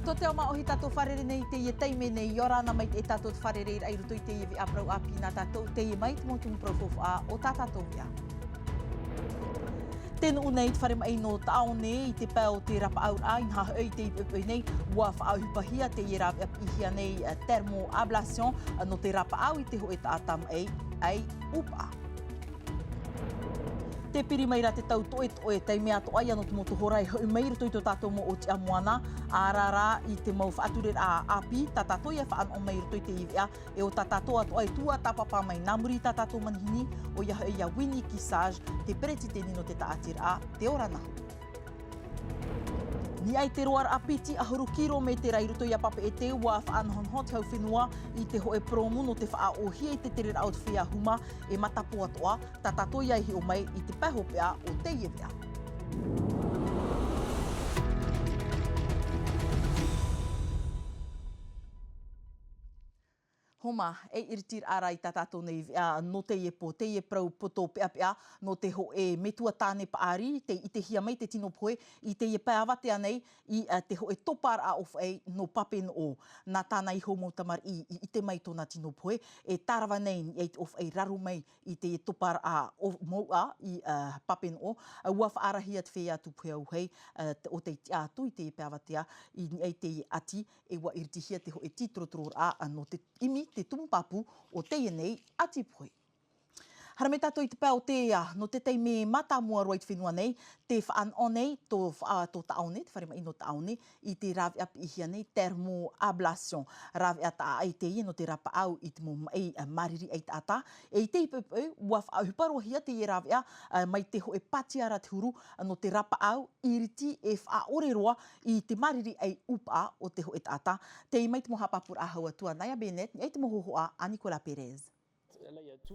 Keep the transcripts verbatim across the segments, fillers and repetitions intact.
Tō te ao māʻohi tātou fārerei nei i teie taime nei, ʻia ora na mai te tātou fārerei i roto i teie veʻa parau ʻāpī nā tātou, teie mai te mau tumu parau faufaʻa o tā tātou veʻa. Tē nuʻu nei te fare maʻi nō Taʻaone i te pae o te rapaʻauraʻa, inaha hoʻi i teie poʻipoʻi nei, ʻua faʻaʻohipahia teie rāveʻa piʻihia nei, eh, thermoablation, eh, nō te rapaʻau i te hōʻē taʻata maʻi ʻai ʻūpaʻa. Tē piri mai ra te tau toʻetoʻe, taime atoʻa ïa nō te mau tohorā e hoʻi mai i roto i tō tātou mau ʻōtiʻa moana, ʻararā i te mau faʻatureraʻa ʻāpī, tā tātou ïa e faʻanaho mai i roto i teie veʻa, e ʻo tā tātou atoʻa e tuatāpapa mai nā muri i tā tātou manihini, ʻoia hoʻi ʻo Winnie Kissage, te peretiteni nō te tāʻatiraʻa Te Ora Nahu. Niʻa i te roaraʻa piti ʻahuru kiromētera i roto ia Papeʻete, ʻua faʻanahonaho te hau fenua i te hōʻē purōmu nō te faʻaʻōhie i te tereraʻa o te feiā huma e matapō atoʻa, tā tātou ïa e hiʻo mai i te pae hopeʻa o teie veʻa. Homa, e ʻiritiraʻa ra i tā tātou nei veʻa nō teie pō, teie parau poto peʻapeʻa nō te hōʻē metua tāne paʻari, tei ʻitehia mai te tino pohe i teie pae avatea nei i, ā, te hōʻē toparaʻa ʻōfaʻi nō Papenoʻo. Nā tāna iho mau tamariʻi i ʻite mai tōna tino pohe, e tārava nei niʻa i te ʻōfaʻi raro mai i te toparaʻa ʻo-, mouʻa i, ā, Papenoʻo, ā, ʻua faʻaarahia te feiā tū pohe auahi, ā, te, ʻo tei tiʻa atu i teie pae avatea, i niʻa i teie ʻati, e ʻua iritihia te hōʻē tītorotororaʻa, ā, nō te ʻimi te tumu pāpū o teie nei ʻati pohe. Haere mai tātou i te pae o te ea, nō te taime mātāmua roa i te fenua nei, tē faʻanaho nei tō, ā, tō Taʻaone, te fare maʻi nō Taʻaone, i te rāveʻa piʻihia nei thermoablation. Rāveʻa taʻa ʻē teie nō te rapaʻau i te mau maʻi, ā, māriri ʻai taʻata. E i teie poʻipoʻi, ʻua faʻaʻohipa roa hia teie rāveʻa, ā, mai te hōʻē pātiaraʻa te huru, ā, nō te rapaʻau, ʻiriti e faʻaʻore roa i te māriri ʻai ʻūpaʻa o te hōʻē taʻata. Tei mai te mau haʻapāpūraʻa hau atu a Naya Bennett, niʻa i te mau hōhoʻa a Nicolas Perez.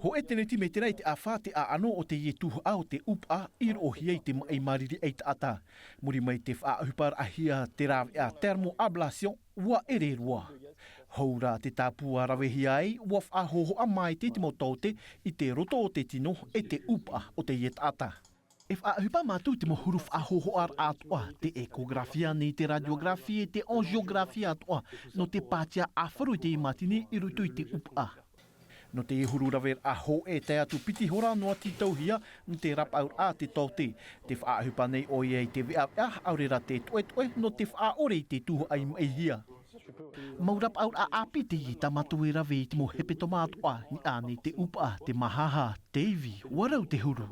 Hōʻē tēneti mētera i te ʻāfa te ʻāʻano o teie tuhaʻa o te ʻūpaʻa i roʻohia i te maʻi māriri ʻai taʻata. Muri mai te faʻaʻohiparaʻahia te rāveʻa thermoablation, ʻua ʻere roa. Hou rā te tāpū ʻa ravehia ai, ʻua faʻahōhoʻa maitaʻi te mau taote i te roto o te tino e te ʻūpaʻa o teie taʻata. E faʻaʻohipa mātou te mau huru faʻahōhoʻaraʻa atoʻa, te échographie nei, te radiographie, te angiographie atoʻa, nō te pātia ʻāfaro i teie mātini i roto i te ʻūpaʻa. Nō teie huru raveraʻa hōʻē, tae atu piti hora noa tītauhia nō te rapaʻauraʻa te taote. Tē faʻaʻohipa nei ʻoia i te veʻaveʻa, ʻaore rā te toʻetoʻe, nō te faʻaʻore i te tuhaʻa i maʻihia. Mau rapaʻauraʻa ʻāpī teie tā mātou e rave i te mau hepetoma atoʻa, niʻa nei te ʻūpaʻa, te māhāhā, te ivi, ʻua rau te huru.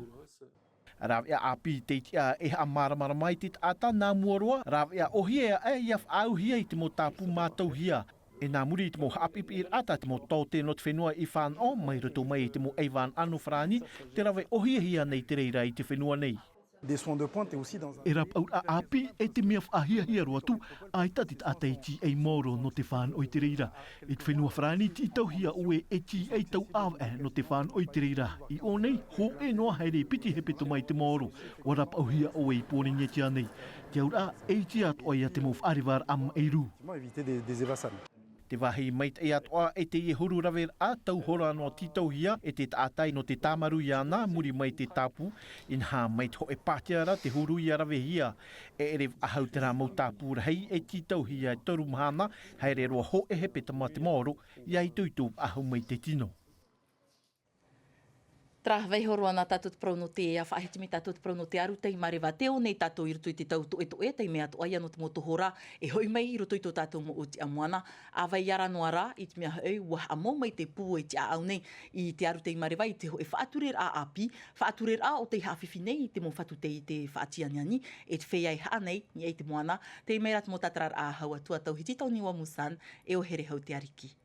Rāveʻa ʻāpī tei tiʻa e haʻamāramarama i te taʻata nā mua roa, rāveʻa ʻōhie aʻe ʻia faʻaauhia i te mau tāpū mātauhia. E nā muri i te mau haʻapiʻipiʻiraʻa tā te mau taote nō te fenua i fānaʻo, mai roto mai i te mau ʻaivānaʻa nō Farāni, tē rave ʻōhiehia nei te reira i te fenua nei. Des soins de pointe et aussi dans un... E rapaʻauraʻa ʻāpī, e te mea faʻahiahia roa atu, ʻaita te taʻata e tīaʻi maoro nō te fānaʻo i te reira. I te fenua Farāni, tītauhia ʻoe e tīaʻi tauʻāvaʻe nō te fānaʻo i te reira. I ʻō nei, hōʻē noa haere piti hepetoma i te maoro, ʻua rapaʻauhia ʻoe i Pōrīnetia nei. Te auraʻa, e iti atoʻa ïa te mau faʻarevaraʻa maʻi rū. Comment éviter des, des évassements. Te vāhi maitaʻi atoʻa e teie huru raveraʻa, tau hora noa tītauhia e te taʻata nō te tāmarū iāna, muri mai te tāpū, inaha mai te hōʻē pātiaraʻa te huru ʻia ravehia. E ʻere faʻahou terā mau tāpū rahi e tītauhia e toru mahana, haere roa hōʻē hepetoma te maoro, ʻia itoito faʻahou mai te tino. Terā, vaiiho roa na tātou te parau nō te ea, faʻahiti mai tātou te parau nō te aru tei mareva. Tē ʻō nei tātou i roto i te tau toʻetoʻe, taime atoʻa ïa nō te mau tohorā e hoʻi mai i roto i tō tātou mau ʻōtiʻa moana. ʻA vai ara noa rā, i te mea hoʻi, ʻua haʻamau mai te pū e tiʻaʻau nei i te aru tei mareva i te hōʻē faʻatureraʻa ʻāpī, faʻatureraʻa ʻo tei haʻafifi nei i te mau fatu tei te faʻatianiani, e te feiā e haʻa nei, niʻa i te moana. Tei mai rā te mau tātararaʻa hau atu a Tauhiti Tauniua Musan, e ʻo Herehau Te Ariki.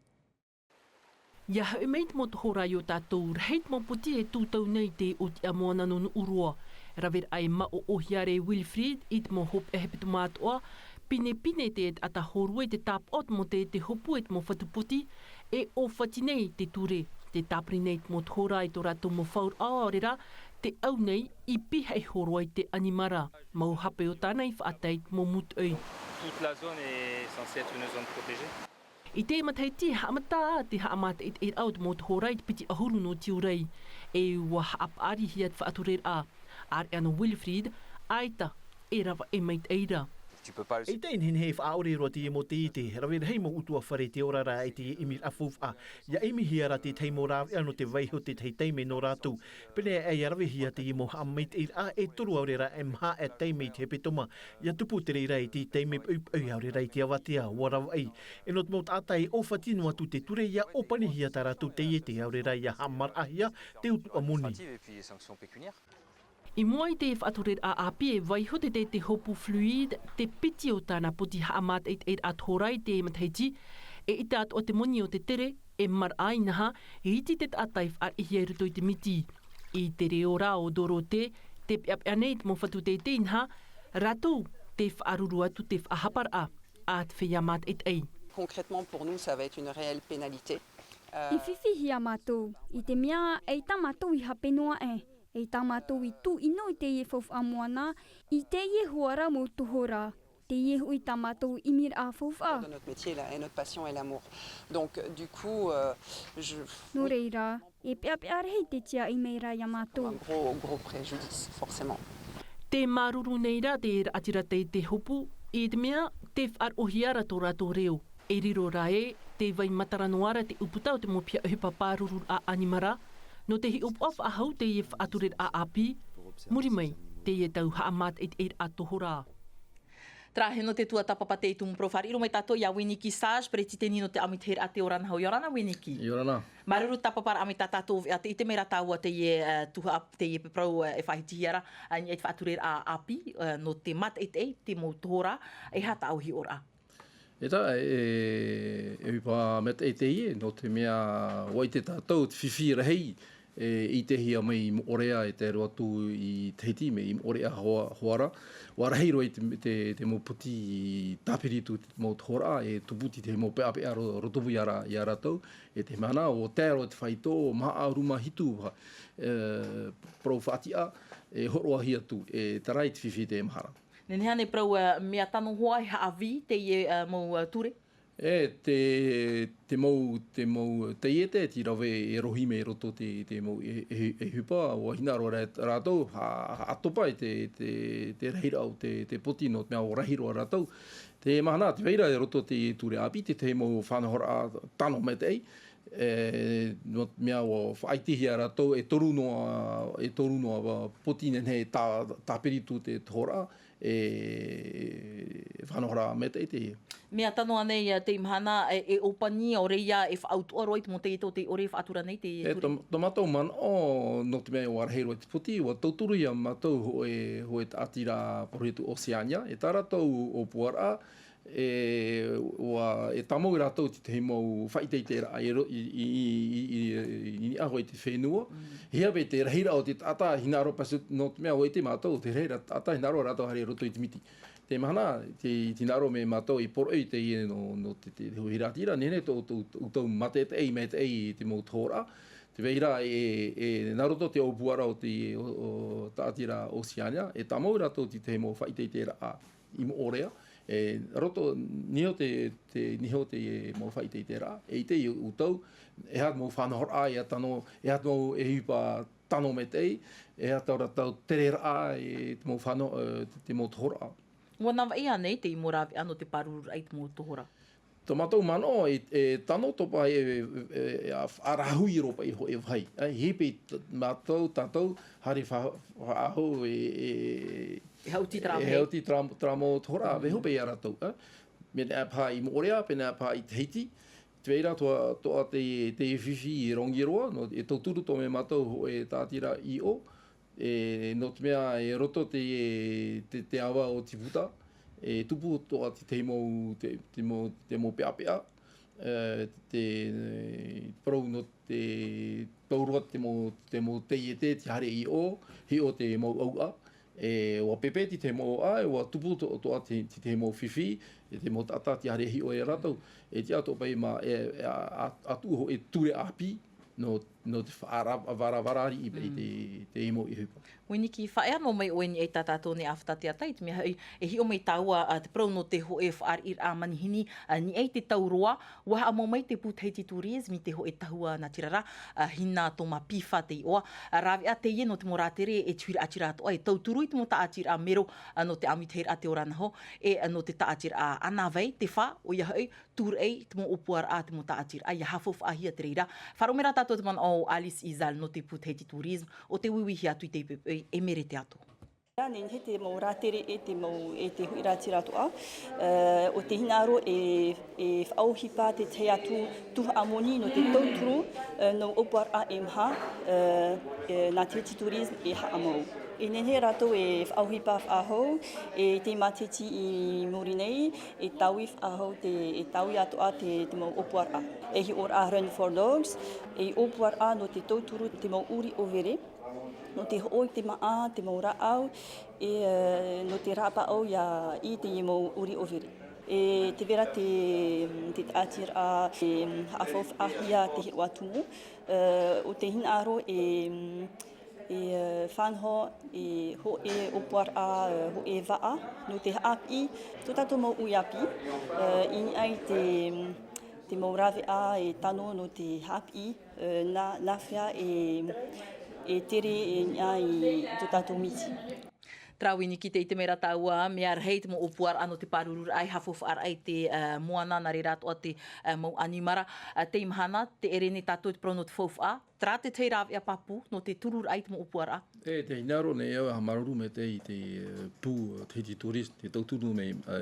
ʻIa hoʻi mai te mau tohorā i ō tātou, rahi te mau poti e tūtau nei i te ʻōtiʻa moana nō Nuʻuroa. Raveraʻa e māʻoʻohia ra e Wilfried i te mau hopeʻa hepetoma atoʻa, pinepine te taʻata hōrue i te tāpaʻo o te mau tete hopu e te mau fatu poti, e ʻōfati nei te ture. Tē tāpiri nei te mau tohorā i tō rātou mau fauraʻa, ʻaore rā, te ʻau nei i pihaʻi iho roa i te ʻanimara. Mau hape o tāna i faʻatae i te mau mūtoʻi. Toute la zone est censée être une zone protégée. I te matahiti, haʻamata te haʻamātaʻitaʻiraʻa o te mau tohorā i te piti ʻahuru nō Tiurai. E ʻua haʻapaʻarihia te faʻatureraʻa. ʻĀreʻa nō Wilfried, ʻaita e ravaʻi maitaʻi ra. ʻEita e nehenehe e faʻaʻore roa teie mau taiete, rave rahi mau ʻutuāfare te ora ra i te ʻimiraʻa faufaʻa. ʻIa ʻimihia ra te tahi mau rāveʻa nō te vaiiho tētahi taime nō rātou. Pēneiaʻe ʻia ravehia teie mau haʻamaitaʻiraʻa e toru ʻaore rā e maha e taime i te hepetoma. ʻIa tupu te reira i te taime poʻipoʻi ʻaore rā i te avatea, ʻua ravaʻi. E nō te mau taʻata e ʻōfati noa atu te ture ʻia ʻōpanihia tā rātou taiete ʻaore rā ʻia haʻamaraʻahia te utuʻa moni. I mua i te faʻatureraʻa ʻāpī e vaiiho te taiete hopu fluide, te piti o tāna poti haʻamātaʻitaʻiraʻa tohorā i te matahiti, e ʻita atoʻa te moni o te tere, e maraʻa inaha, e iti te taʻata e faʻaʻitehia i roto i te miti. I te reo rā o Dorothée, tē peʻapeʻa nei te mau fatu teitei inaha, rātou tē faʻaruru atu te faʻahaparaʻa a te feiā mātaʻitaʻi. Concrètement, pour nous, ça va être une réelle pénalité. I fifi hia mātou, i te mea, ʻeita mātou i hape noa aʻe, ʻeita mātou i tū ʻino i teie faufaʻa moana, i teie hoara mau tohorā, teie hoʻi tā mātou ʻimiraʻa faufaʻa. Dans notre métier, la haine, notre passion et l'amour. Donc, du coup, euh, je... Nō reira, e peʻapeʻa rahi te tiaʻi mai ra iā mātou. Un gros, gros préjudice, forcément. Tē māuruuru nei rā te raʻatira taiete hopu, i te mea, tē faʻaroʻohia ra tō rātou reo. E riro rā ē, tē vai matara noa ra te ʻūputa o te mau piha ʻohipa pārururaʻa ʻanimara, nō te hiʻopoʻa faʻahou teie faʻatureraʻa ʻāpī, muri mai, teie tau haʻamātaʻitaʻiraʻa tohorā. Terā hia nō te tuatāpapa tei tumu parau. Faʻaroʻo mai tātou iā Winiki Sage, peretiteni nō te ʻāmuitahiraʻa Te Ora Naho. ʻIa ora na, Winiki. ʻIa ora na. Māuruuru tāpaparaʻa mai tā tātou veʻa, tē ʻite mai ra tāua teie, ā, tuhaʻa, teie parau, ā, e faʻahitihia ra, ā, i niʻa i te faʻatureraʻa ʻāpī, ā, nō te mātaʻitaʻi, te mau tohorā, e aha tāʻu hiʻoraʻa? E tā, e, e ʻohipa mātaʻi teie, nō te mea ʻua ʻite tātou te fifi rahi, e, i ʻitehia mai i Moʻorea e tae roa atu i Tahiti, mai i Moʻorea hoa-, hoara. ʻUa rahi roa i te, te, te mau poti tāpiri atu te mau tohorā, e tupu atu te mau peʻapeʻa ro-, roto mai iā rā-, iā rātou. E te mahana, ʻua tae roa te faito, maha ʻahuru mā hitu, e, parau faʻatiʻa, e hōroʻahia atu, e terā i te fifi i teie mahana. Nehenehe ānei parau, ā, mea tano hoʻi e haʻavī teie, ā, mau, ā, ture? E, te, te mau, te mau taiete, tē rave e rohi mai i roto te, te mau e, e, e ʻohipa, ʻua hinaʻaro rā-, rātou, ha, haʻatopa i te, te, te rahiraʻa o te, te poti, nō te mea ʻua rahi roa rātou. Teie mahana, tē vai ra i roto te ture ʻāpī, te, te mau faʻanahoraʻa tano maitaʻi, e, nō te mea ʻua faʻaʻitehia rātou, e toru noa, e toru noa poti nehenehe tā, tāpiri atu te tohorā, e, faʻanahoraʻa maitaʻi teie. Mea tano ānei, ā, teie mahana, e, e ʻōpani, ʻaore ia e faʻautuʻa roa i te mau taiete ʻore e faʻatura nei te, e, ture? Tō, tō mātou manaʻo, nō te mea ʻua rahi roa te poti, ʻua tauturu iā mātou hōʻē, hōʻē taʻatiraʻa parau atu Oceania, e tā rātou ʻōpuaraʻa, e, ʻua, e tāmau rātou i te tahi mau faʻaʻiteʻiteraʻa i ro-, i, i niʻa hoʻi i te fenua. Mm. E aha paʻi te rahiraʻa o te taʻata, hinaʻaro paʻi, nō te mea ʻua ʻite mātou, te rahiraʻa taʻata, hinaʻaro rātou haere i roto i te miti. Teie mahana, tē, tē hinaʻaro mai mātou e poroʻi teie nō, nō te, te, te huiraʻatira, nehenehe tō, tō, tō, tō mātaʻitaʻi, mātaʻitaʻi i te mau tohorā. Tē vai ra e, e, nā roto te ʻōpuaraʻa o te, o, o, taʻatiraʻa Oceania, e tāmau rātou i te tahi mau faʻaʻiteʻiteraʻa i Moʻorea, e, roto, niho te, te, niho te mau faʻaʻiteʻiteraʻa, e ʻite ʻoutou, e aha te mau faʻanahoraʻa, e aha tano, e aha te mau ʻohipa tano maitaʻi, e aha tō rātou tereraʻa, e te mau fano-, e, te, te mau tohorā. ʻUa navaʻi ānei te mau rāveʻa nō te pārururaʻa i te mau tohorā? Tō mātou manaʻo, e, e tano atoʻa paʻi, e, e, e, a, faʻarāhui roa paʻi hōʻē vāhi. E, e paʻi t-, mātou, tātou, haere fa-, faʻahou, e, e, e haʻuti terā, e haʻuti terā, terā mau tohorā, e vaiiho paʻi iā rātou, e. Mea paha i Moʻorea, mea paha i Tahiti. Tē vai ra atoʻa, atoʻa te, te fifi i Rangiroa, nō, e tauturu atoʻa mai mātou hōʻē taʻatiraʻa ʻiʻo, e, nō te mea e roto te, te, te ava o Tiputa, e tupu atoʻa te, te mau, te, te mau, te mau peʻapeʻa, e, te, parau nō te, pauroa te mau, te mau taiete, te haere ʻiʻo, hiʻo te mau ʻauʻa, e, ʻua pēpē te, te mau ʻauʻa, e, ʻua tupu to-, atoʻa te, te, te mau fifi, e, te mau taʻata, te haere hiʻo iā rātou, e, tiʻa atoʻa paʻi mā, e, e, a, a, atu hōʻē ture ʻāpī, nō, Nō te faʻaravaraʻa i te mau ʻohipa. Uiniki, faʻaea noa mai ʻoe i niʻa i tā tātou nei ʻāfata teata, i te mea hoʻi, e hiʻo mai tāua te parau nō te hōʻē faʻariʻiraʻa manihini, niʻa i te tau roa, ua haʻamau mai te Pū Tahiti Tourism i te hōʻē tahua natirara, Hina Toma Pifa te iʻoa, rāveʻa teie nō te mau rātere e tuiraʻatira atoʻa, e tauturu i te mau tāʻatiraʻa mero, nō te ʻāmuitahiraʻa te ora naho, e nō te tāʻatiraʻa ʻānāvai, te fā, ʻoia hoʻi, tūraʻi te mau ʻōpuaraʻa, te mau tāʻatiraʻa, ʻia haʻafaufaʻahia te reira. Faʻaroʻo mai rā tātou te manaʻo o Alice Izal nō te Pū Tahiti Tourism, ʻo tē uiuihia atu i te poʻipoʻi e Mere Teato. Nehenehe te mau rātere e te mau, e te huiraʻatira atoʻa, ʻo tē hinaʻaro e, e faʻaʻohipa te tahi atu tuhaʻa moni nō te tauturu, nō ʻōpuaraʻa e maha, nā Tahiti Tourism e haʻamau. E nehenehe rātou e faʻaʻohipa faʻahou, e te matahiti i muri nei, e taui faʻahou te, e taui atoʻa te, te mau ʻōpuaraʻa. E hiʻoraʻa Run for Dogs, e ʻōpuaraʻa nō te tauturu te mau ʻuri ʻōvere, nō te hoʻo i te māʻa, te mau rāʻau, e, nō te rāpaʻau ia i te mau ʻuri ʻōvere. E te vera te, te tāʻatiraʻa, e, haʻafaufaʻahia te hiroʻa tumu, ʻo tē hinaʻaro e, e, fānaho, e, hōʻē ʻōpuaraʻa, e, hōʻē vaʻa, nō te haʻapiʻi, tō tātou mau ʻuiʻāpī, e, i niʻa i te, te mau rāveʻa e tano nō te haʻapiʻi, e, nā, nā hea e, e tere e niʻa i tō tātou miti. Terā Uiniki, tē ʻite mai ra tāua, mea rahi te mau ʻōpuaraʻa nō te pārururaʻa e haʻafaufaʻaraʻa i te, e, moana, nā reira atoʻa te, e, mau ʻanimara, e, teie mahana, tē ʻere nei tātou te parau nō te faufaʻa, terā te tahi rāveʻa pāpū nō te tururaʻa i te mau ʻōpuaraʻa. E, tē hinaʻaro nei au e haʻamāuruuru maitaʻi i te, e, pū, e, Tahiti Tourism, tē tauturu mai, e,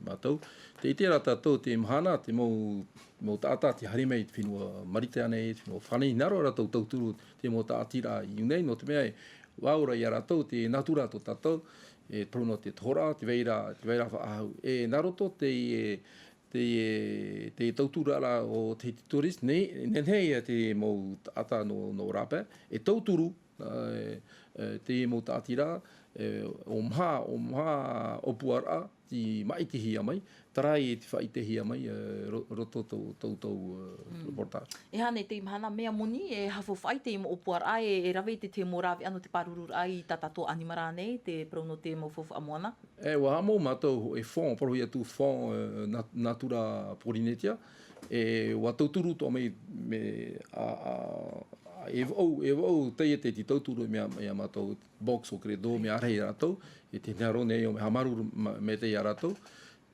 mātou. Tē ʻite ra tātou teie mahana, te mau, mau taʻata tē haere mai i te fenua Marite ānei, te fenua Farāni, hinaʻaro rātou tauturu te mau tāʻatiraʻa i ʻō nei, nō te mea e ʻaore ia rātou te natura tō tātou, e parau nō te tohoraʻa, te vai ra, te vai ra faʻahou. E nā roto te, e, te, e, te tauturu ra o Tahiti Tourism, nei, nehenehe ia te mau taʻata nō, nō rāpae, e tauturu, e, e, te mau tāʻatiraʻa, e, ʻo maha, ʻo maha ʻōpuaraʻa, tei māʻitihia mai, terā i te faʻaʻitehia mai, e, ro-, roto tō, tō, tō, e, reportage. E aha nei teie mahana, mea moni, e haʻafaufaʻa i te mau ʻōpuaraʻa, e, e rave i te, te mau rāveʻa nō te pārururaʻa i tā tātou ʻanimara nei, te parau nō te mau faufaʻa moana? E, ʻua haʻamau mātou e fonds, parauhia atu fonds, e, nat-, Natura Polynesia, e, ʻua tauturu atoʻa mai, mea, a, a, a, e vaʻu, e vaʻu teie te, te tauturu mea, mea mātou, Box ʻo Credo, mea rahi rātou, e tē hinaʻaro nei au e haʻamāuruuru ma-, maitaʻi ia rātou.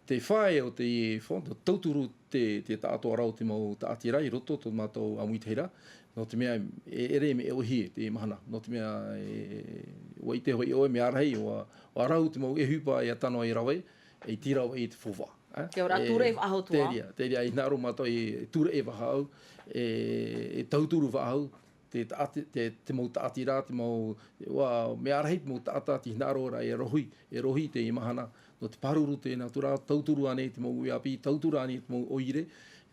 Te fā o te fonds, tauturu te, te taʻatoʻaraʻa o te mau tāʻatiraʻa i roto tō mātou ʻāmuitahiraʻa, nō te mea e ʻere mea ʻōhie teie mahana, nō te mea e, ʻua ʻite hoʻi ʻoe mea rahi, ʻua, ʻua rahu te mau ʻohipa ʻia tano i rave, e tīrau i te faufaʻa, e. Te ora, e, tūraʻi faʻahou atoʻa. Terā, terā, e hinaʻaro mātou e tūraʻi faʻahou, e, e tauturu faʻahou, te taʻati-, te, te mau tāʻatiraʻa, te mau, ʻua, mea rahi te mau taʻata tē hinaʻaro ra e rohi, e rohi teie mahana, nō te pāruru te natura, tauturu ānei te mau ʻohipa, tauturu ānei te mau ʻoire,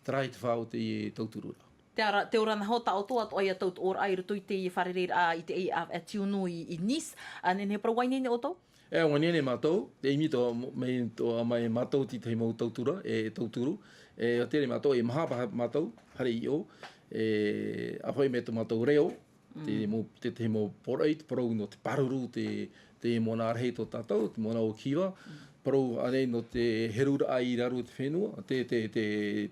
terā te fā o te tauturu ra. Te ara-, te ora naho, taʻoto atoʻa ia tauturu ra i roto i te fārereiraʻa i te, a, a Tiunu i, i Nice, a, nehenehe parau, ʻua ineine ʻoutou? E, ʻua ineine mātou, e ʻimi atoʻa mai, atoʻa mai mātou i te tahi mau tauturu, e, e tauturu, e, ʻua tere mātou, e maha paha mātou, haere i ʻō, e, ʻa hoʻi mai tō mātou reo, te mau, te, te mau poroʻi, te parau nō te pāruru, te, te moana rahi tō tātou, te moana o Kiva, parau ānei nō te heruraʻa i raro i te fenua, te, te, te,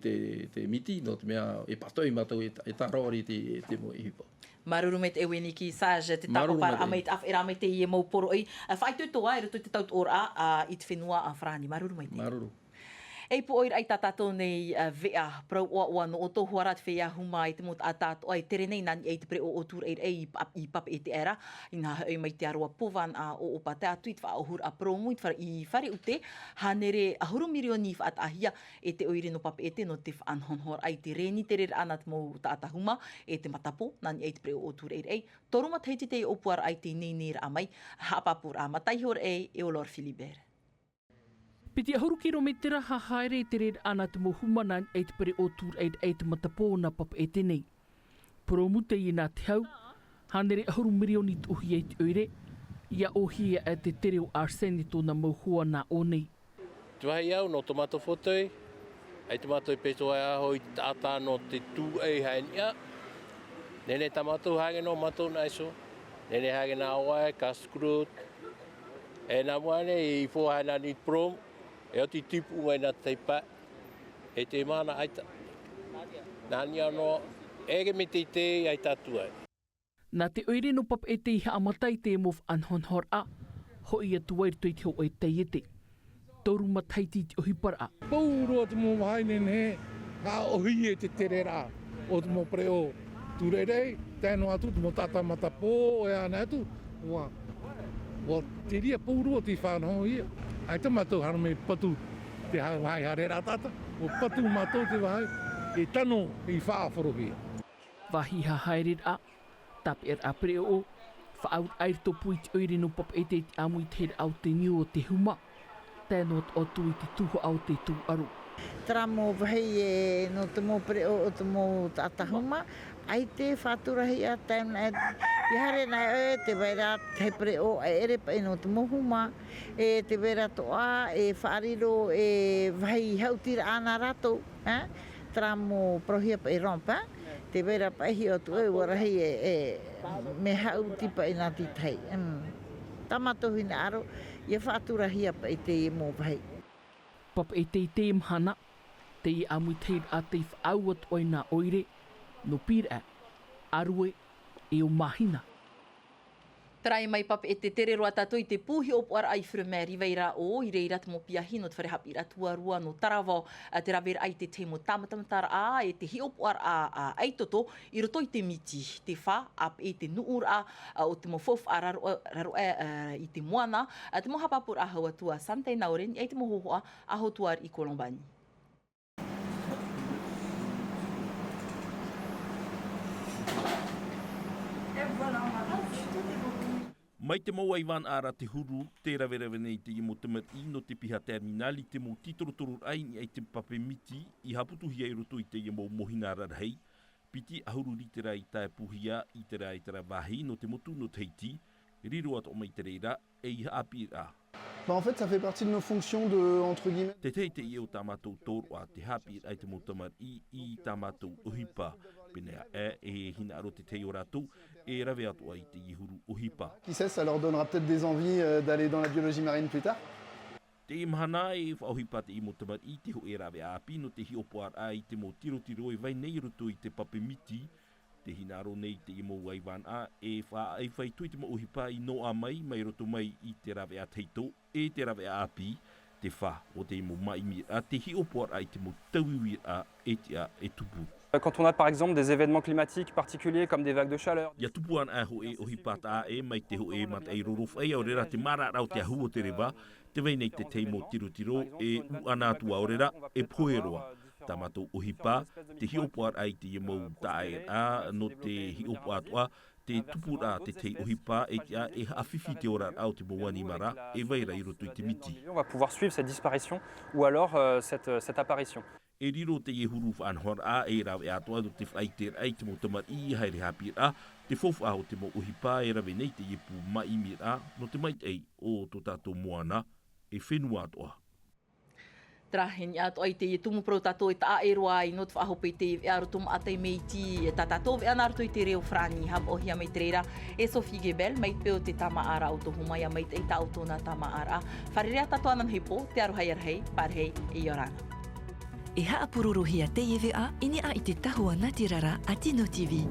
te, te miti, nō te mea e pātoʻi mātou e, e tāraʻore te, te mau ʻohipa. Māuruuru maitaʻi Uiniki Sage, te tāpaʻo mai, te ʻāfaʻiraʻa mai teie mau poroʻi, a, faʻaitoito ā, i roto i te tauturu ra, a, i te fenua, a, Farāni. Māuruuru maitaʻi. Māuruuru. E pūʻoi ra i tā tātou nei, a, veʻa, parau ʻoaʻoa nō ʻoutou, hoʻi ra te feiā huma i te mau taʻata atoʻa e tere nei nā niʻa i te pereʻoʻo tūraʻiraʻa i Pa-, i Papeʻete ra, inaha hoʻi mai te aro a Povan a ʻoʻopa atu i te faʻaʻohuraʻa purōmu i te fare, i Fare ʻUte, hānere ʻahuru mirioni i faʻataʻahia e te ʻoire nō Papeʻete nō te faʻanahonahoraʻa i te reni tereraʻa nā te mau taʻata huma, e te matapō, nā niʻa i te pereʻoʻo tūraʻiraʻa, toru matahiti te ʻōpuaraʻa i te ineineraʻa mai, haʻapāpūraʻa mataiho ra e, e ʻo Laure Philibert. Piti ʻahuru kirometera haʻahaere i te reira nā te mau huma nā niʻa i te pereʻoʻo tūraʻiraʻa i te matapō nā Papeʻete nei. Purōmu teie nā te hau, hānere ʻahuru mirioni tuʻuhia i te ʻoire, ʻia ʻōhie aʻe te tere o arsène i tōna mau hoa nā ʻō nei. Te vāhi au nō tō mātou fauteuil, ʻaita mātou e pētoʻa e aho i te taʻata nō te tūraʻi haʻaniʻa. Nene tā mātou hānge nō mātou nā iso. Nene hānge nā ʻoaʻe, casse-croûte. E nā mua nei i fō hae nā niprom. E oti tipu mai nā taipa. E te mana aita. Nā nia nō. E ke miti te aita atu ai. Nā te ʻoire nō Papeʻete i haʻamata i te mau faʻanahonahoraʻa, hoʻi atu ai roto i te hōʻē taiete. Toru matahiti i te ʻohiparaʻa. Pauroa te mau vāhi nehenehe, haʻaʻohi e te tereraʻa o te mau pereʻoʻo. Tū rere, tae noa atu te mau taʻata matapō, e ana atu, ua, ua te ria pauroa te faʻanaho ia. ʻAita mātou haere mai patu te ha-, vāhi haereraʻa taʻata, ua patu mātou te vāhi, e tano i faʻaʻorohia. Vāhi hahaereraʻa, tāpeʻaraʻa pereʻoʻo, faʻaauraʻa i roto pū i te ʻoire nō Papeʻete i te ʻāmuitahiraʻa o te niu o te huma, tae noa atu i te tuhaʻa o te tūʻaro. Terā mau vāhi e nō te mau pereʻoʻo o te mau taʻata huma, ʻaita e faʻaturahia, tae noa, e haere nā ʻoe, tē vai ra te pereʻoʻo e ʻere paʻi nō te mau huma, e tē vai ra atoʻa, e faʻariro, e vāhi haʻutiraʻa nā rātou, ē? Terā mau parauhia paʻi ramp, ē? Tē vai ra paʻi hiʻo atu ʻoe, ʻua rahi e, e, mea haʻuti paʻi nā te tahi. Mm. Tā mātou hinaʻaro, ʻia faʻaturahia paʻi teie mau vāhi. Papeʻete i teie mahana, teie ʻāmuitahiraʻa tei faʻaau atu ai nā ʻoire, nō Pīraʻe, ʻĀrue, e ʻo Māhina. Terā e mai Papeʻete, tere roa tātou i te pū hiʻopoʻaraʻa i Freimaire i Vairaʻo, i reira te mau piahi nō te fare haʻapiʻiraʻa tuarua nō Taravao, ā, te raveraʻa i te tahi mau tāmatamataraʻa, e te hiʻopoʻaraʻa, ā, ʻaitoto, i roto i te miti, te fā, ʻāpeʻe i te nuʻuraʻa, ā, o te mau faufaʻa raro-, raroʻa, ā, i te moana, ā, te mau haʻapāpūraʻa hau atu a Santei Naore, i niʻa i te mau hōhoʻa a Hotuari Colombani. Mai te mau ʻaivānaʻa ra te huru, tē raverave nei teie mau tamariʻi nō te piha terminal i te mau tītorotororaʻa i niʻa i te pape miti, i haʻaputuhia i roto i teie mau mōhina rarahi. Piti ʻahuru litera i tāepuhia i terā, i terā vāhi nō te motu nō Tahiti, riro atoʻa mai te reira, e i haʻapiʻiraʻa. Bah, en fait, ça fait partie de nos fonctions de, entre guillemets. Te tahi teie o tā mātou tōroʻa, te haʻapiʻiraʻa i te mau tamariʻi i tā mātou ʻohipa. Pēneiaʻe, e hinaʻaro te tahi o rātou, e rave atoʻa i teie huru ʻohipa. Qui sait, ça leur donnera peut-être des envies, euh, d'aller dans la biologie marine plus tard. Teie mahana e faʻaʻohipa teie mau tamariʻi i te hōʻē rāveʻa ʻāpī nō te hiʻopoʻaraʻa i te mau tirotiro e vai nei i roto i te pape miti. Tē hinaʻaro nei teie mau ʻaivānaʻa e faʻaʻai faito i te mau ʻohipa i noaʻa mai, mai roto mai i te rāveʻa tahito, e te rāveʻa ʻāpī, te fā o teie mau māʻimiraʻa, te hiʻopoʻaraʻa i te mau tauiuiraʻa e tiʻa e tupu. Quand on a, par exemple, des événements climatiques particuliers comme des vagues de chaleur. ʻIa tupu anaʻe hōʻē ʻohipa taʻa ʻē mai te hōʻē mataʻi rorofaʻi, ʻaore rā te maraʻaraʻa o te ahu o te reva, tē vai nei te tahi mau tirotiro, e ʻūʻana atu ʻaore rā, e pohe roa. Tā mātou ʻohipa, te hiʻopoʻaraʻa i teie mau taʻaʻēraʻa, nō te hiʻopoʻa atoʻa, te tupuraʻa te tahi ʻohipa, e tiʻa e haʻafifi te oraraʻa o te mau ʻanimara, e vai ra i roto i te miti. On va pouvoir suivre cette disparition ou alors, euh, cette, cette apparition. E riro teie huru faʻanahoraʻa e rāveʻa atoʻa nō te faʻaʻiteraʻa i te mau tamariʻi i haere haʻapiʻiraʻa, te faufaʻa o te mau ʻohipa e rave nei teie pū māʻimiraʻa nō te maitaʻi o tō tātou moana e fenua atoʻa. Terā, e niʻa atoʻa i teie tumu parau tātou e taʻa ʻē roa ai nō te faʻahope i teie veʻa roto maʻa tai mea iti, tā tātou veʻa nā roto i te reo farāni, haʻapaʻohia mai te reira e Sophie Gebel, mai te peu o te tāmāʻaraʻa o tō huma, ʻia maitaʻi tā ʻoutou nā tāmāʻaraʻa. Fārerei ā tātou ananahi pō, te aroha ʻia rahi, pārahi, e ʻia ora na. E haʻapurorohia teie veʻa i niʻa i te tahua nātirara a Tino TV.